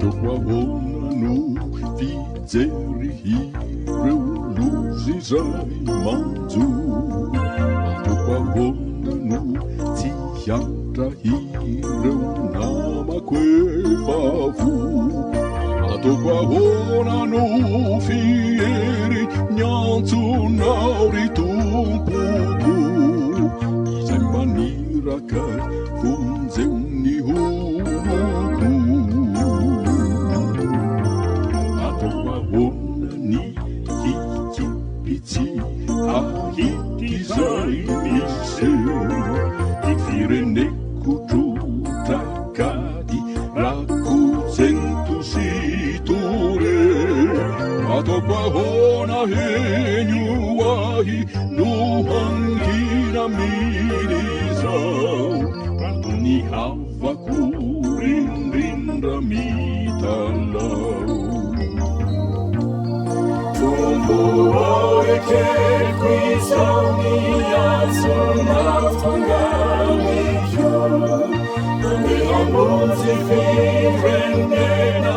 Ataoko ahoana no fijery ireo loza izay manjo? Ataoko ahoana no tsy hiantra ireo namako efa voa? Ataoko ahoana no fiery ny antsonao ry Tompoko izay maniraka vonjeo ny oloko? Ataoko ahoana ny hikipy tsy hahita izay miseho? Ty fireneko trotraka ty rakotsento sy toreo. Ataoko ahoana henio ahy no hangina amin'izao? Rado ny havako rindrindra mitalaho. Tompo ô, ekeko izao ny antsonao tonga amiko. Andeha hamonjy firenena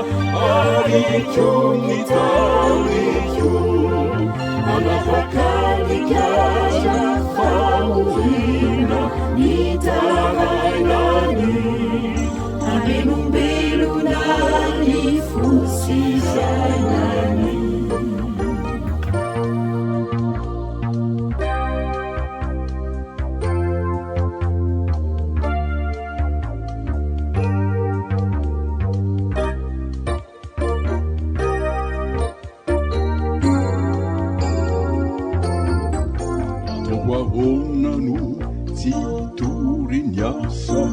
ary koa ny taniko. Hanafaka ny gadra fahoriana mitarainany. Hamelombelona ny fo sy fiainany. Ataoko ahoana no tsy hitory ny asa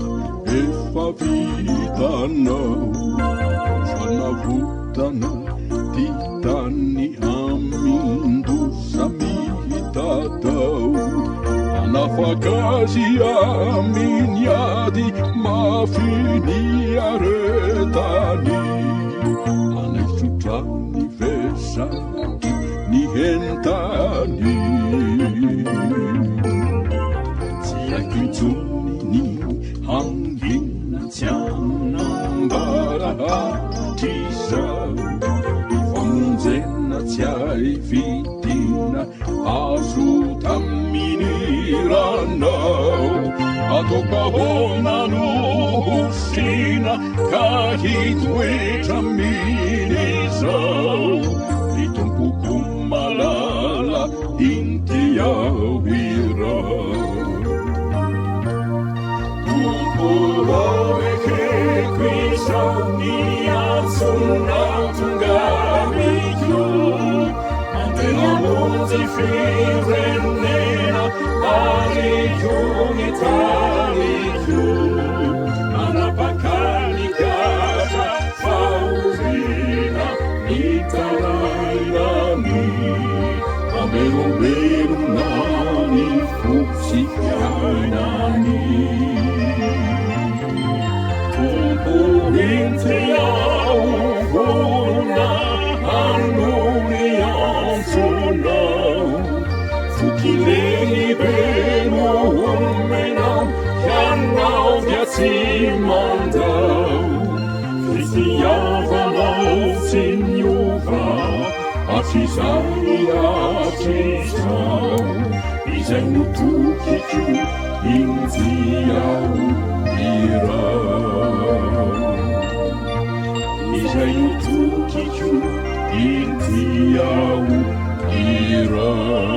efa vitanao? Fanavotana ty tany amin-doza mitatao. Hanafaka azy amin'ny ady mafy niaretany. Hanaisotra ny vesatry ny entany. Tsy haiko intsony ny hangina tsy hanambara hatrizao. Famonjena tsy hay vidina azo tamin'ny ranao. Ataoko ahoana no hosina ka hitoetra amin'izao? Ry Tompoko malala, inty aho irao. Tompo ô, ekeko izao ny antsonao tonga amiko. Andeha hamonjy firenena ary koa ny taniko. Hanapaka ny gadra fahoriana mitarainany. Hamelombelona ny fo sy fiainany. Tompo inty aho vonona hanome antsonao. Toky lehibe no omenao, Ianao dia tsy mandao. Fitiavanao tsy miova hatrizay hatrizao. Izay no tokiko inty aho irao. Izay no tokiko inty aho irao.